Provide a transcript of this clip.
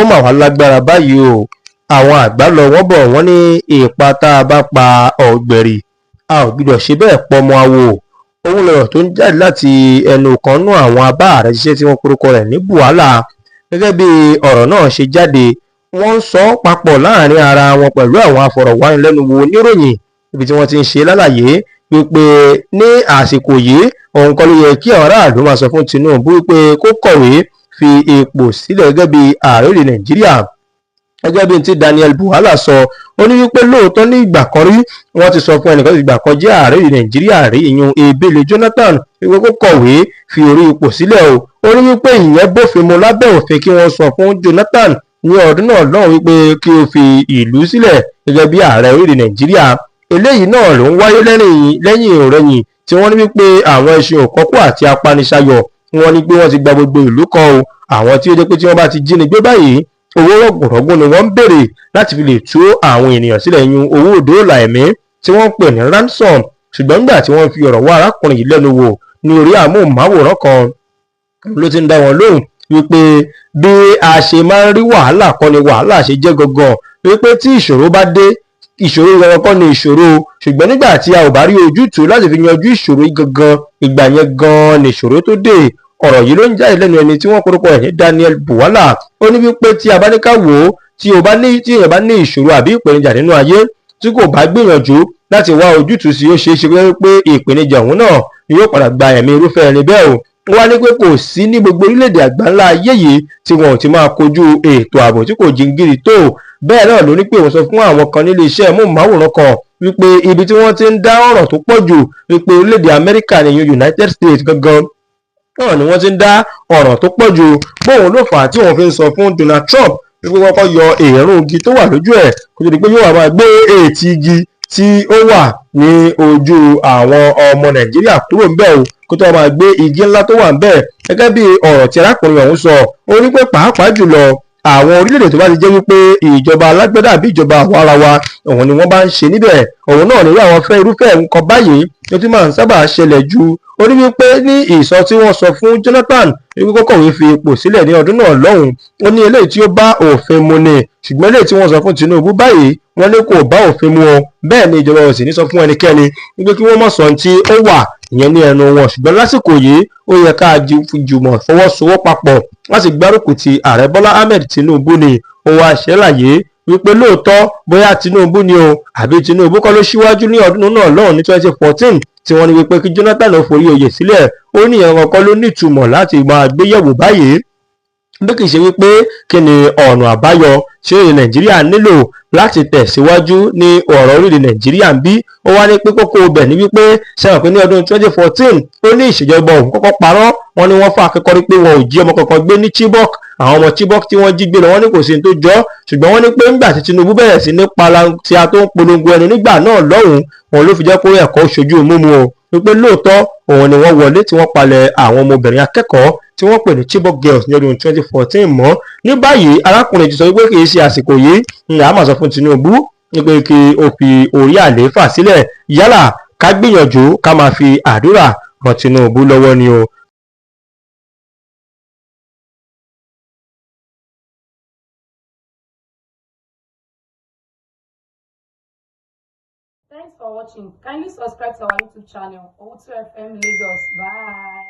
Ó mà wá lágbára báyìí o. Àwọn àgbà lọ wọ́n bọ̀, wọ́n ní ipa tá a bá pa ọ̀gbẹ̀rì, a ò gbúdọ̀ ṣe bẹ́ẹ̀ pọmọ awo. Òun lọ̀rọ̀ tó ń jáde láti ẹnu kan nú àwọn abá ààrẹ ṣiṣẹ́ tí wọ́n porúkọ rẹ̀ ní Buhala. Gẹ́gẹ́ bí ọ̀rọ̀ náà ṣe jáde, wọ́n ń sọ papọ̀ láàrin ara wọn pẹ̀lú àwọn afọ̀rọ̀wánilẹ́nuwò oníròyìn, ibi tí wọ́n ti ń ṣe lálàyé wípé ní àsìkò yìí, òun kọ́ ló yẹ kí àwọn aráàlú máa sọ fún Tinubu wípé kó kọ̀wé fi ipò sílẹ̀ gẹ́gẹ́ bí ààrẹ orílẹ̀ Nàìjíríà. Gẹ́gẹ́ bí ti Daniel Buhala sọ, ó ní wípé lóòótọ́ ní ìgbà kan rí, wọ́n ti sọ fún ẹnìkan ìgbà kan jẹ́ ààrẹ orílẹ̀ Nàìjíríà rí, ìyún Ebele Jonathan, wípé kó kọ̀wé fi orí ipò sílẹ̀ o. Ó ní wípé ìyẹn bófin mu lábẹ́ òfin kí wọ́n sọ fún Jonathan ní ọdún náà lọ́hùn wípé kí ó fi ìlú sílẹ̀ gẹ́gẹ́ bí ààrẹ orílẹ̀ Nàìjíríà. Eléyìí náà ló ń wáyé lẹ́yìn òrẹ́yìn tí wọ́n ní wípé àwọn ẹṣin òkọ́kọ́ àti apaniṣayọ̀, wọ́n ní pé wọ́n ti gba gbogbo ìlú kan o. Àwọn tí ó jẹ́ pé tí wọ́n bá ti jínigbé báyìí, owó rọ̀gùnrọ̀gùn ni wọ́n ń béèrè láti fi lè tú àwọn ènìyàn sílẹ̀, yún owó òdòòlà ẹ̀mí tí wọ́n ń pè ní ransom. Ṣùgbọ́n nígbà tí wọ́n fi ọ̀rọ̀ wá arákùnrin yìí lẹ́nu wò ní orí àmóhùnmáwòrán kan, ló ti ń dá wọn lóhùn wípé bí a ṣe máa ń rí wàhálà kọ́ ni wàhálà ṣe jẹ́ gangan, wípé tí ìṣòro bá dé, ìṣòro gangan kọ́ ni ìṣòro, ṣùgbọ́n nígbà tí a ò bá rí ojútùú láti fi yanjú ìṣòro gangan, ìgbà yẹn gan ni ìṣòro tó dé. Ọ̀rọ̀ yìí ló ń jáde lẹ́nu ẹni tí wọ́n porúkọ ẹ̀ ní Daniel Buhala. Ó ní wípé tí a bá ní ká wò ó, tí o bá ní tí èèyàn bá ní ìṣòro àbí ìpèníjà nínú ayé, tí kò bá gbìyànjú láti wá ojútùú sí, ó ṣeé ṣe pé ìpèníjà òun náà ni yóò padà gba ẹ̀mí irúfẹ́ ẹni bẹ́ẹ̀ o. Wọ́n wá ní pé kò sí ní gbogbo orílẹ̀-èdè àgbáńlá ayé yìí tí wọn ò ti máa kojú ètò ààbò tí kò jingiri tó bẹ́ẹ̀. Náà ló ní pé òun sọ fún àwọn kan nílé iṣẹ́ móhùnmáwòrán kan wípé ibi tí wọ́n ti ń dá ọ̀ràn tó pọ̀ jù, wípé orílẹ̀-èdè Amẹ́ríkà ní United States gangan náà ni wọ́n ti ń dá ọ̀ràn tó pọ̀ jù. Bóun ló fà á tí òun fi ń sọ fún Donald Trump wípé kọ́kọ́ yọ èérún igi tó wà lójú ẹ̀, kó tó di pé yóò wá máa gbé ètí igi tí ó wà ní ojú àwọn ọmọ Nàìjíríà kúrò ńbẹ̀ o, kó tó máa gbé igi ńlá tó wà ńbẹ̀. Gẹ́gẹ́ bí ọ̀rọ̀ tí arákùnrin ọ̀hún sọ, ó ní pé pàápàá jùlọ àwọn orílẹ̀-èdè tó bá ti jẹ́ wípé ìjọba alágbádá àbí ìjọba àwa ara wa òun ni wọ́n bá ń ṣe níbẹ̀, òun náà nírú àwọn fẹ́ irúfẹ́ nǹkan báyìí ló ti máa ń sábà ṣẹlẹ̀ jù. Ó ní wípé ní ìsọ tí wọ́n sọ fún Jonathan wípé kó kọ̀wé fi ipò sílẹ̀ ní ọdún náà lọ́hùn, ó ní eléyìí tí ó bá òfin mu ni, ṣùgbọ́n eléyìí tí wọ́n sọ fún Tinubu báyìí, wọ́n ní kò bá òfin mu o. Bẹ́ẹ̀ ni ìjọba ò sì ní sọ fún ẹnikẹ́ni wípé kí wọ́n má sọ ohun tí ó wà ìyẹn ní ẹnu wọn, ṣùgbọ́n lásìkò yìí, ó yẹ ká jùmọ̀ fọwọ́sowọ́papọ̀ láti gbárùkù ti ààrẹ Bọ́lá Ahmed Tinubu ni. Ó wá ṣàlàyé wípé lóòótọ́, bóyá Tinubu ni o àbí Tinubu kọ́ ló ṣíwájú ní ọdún náà lọ́hùn ní 2014 tí wọ́n ní wípé kí Jonathan ó forí oyè sílẹ̀, ó ní ìyẹn kọ́ ló nítumọ̀ láti máa gbéyẹ̀wò báyìí, bí kì í ṣe wípé kí ni ọ̀nà àbáyọ tí orílẹ̀ Nàìjíríà nílò láti tẹ̀síwájú ní ọ̀rọ̀ orílẹ̀ Nàìjíríà ń bí. Ó wá ní pé kókó ibẹ̀ ní wípé sẹ́wọ̀n pé ní ọdún 2014, ó ní ìṣèjọba òun kọ́kọ́ parọ́, wọ́n ní wọ́n fà akẹ́kọ̀ọ́ rí pé wọn ò jí ọmọ kankan gbé ní Chibok, àwọn ọmọ Chibok tí wọ́n jí gbé lọ, wọ́n ní kò sí ní tó jọ. Ṣùgbọ́n wọ́n ní pé ńgbà tí Tinubu bẹ̀rẹ̀ sí ní tí a tó ń polongo ẹnu nígbà náà lọ́hùn, òun ló fi jẹ́ kó ẹ̀kọ́ ṣojú mímu o, wípé lóòótọ́ òun ni wọ́n wọlé tí wọ́n palẹ̀ àwọn ọmọbìnrin akẹ́kọ̀ọ́ tí wọ́n pè ní Chibok Girls ní ọdún 2014 mọ́. Ní báyìí, arákùnrin ti sọ wípé kì í ṣe àsìkò yìí ní a máa sọ fún Tinubu wípé kí ó fi orí àlééfà sílẹ̀. Yálà ká gbìyànjú ká máa fi àdúrà ràn Tinubu lọ́wọ́ ni o. Thanks for watching. Kindly subscribe to our YouTube channel, Owutu FM Lagos. Bye.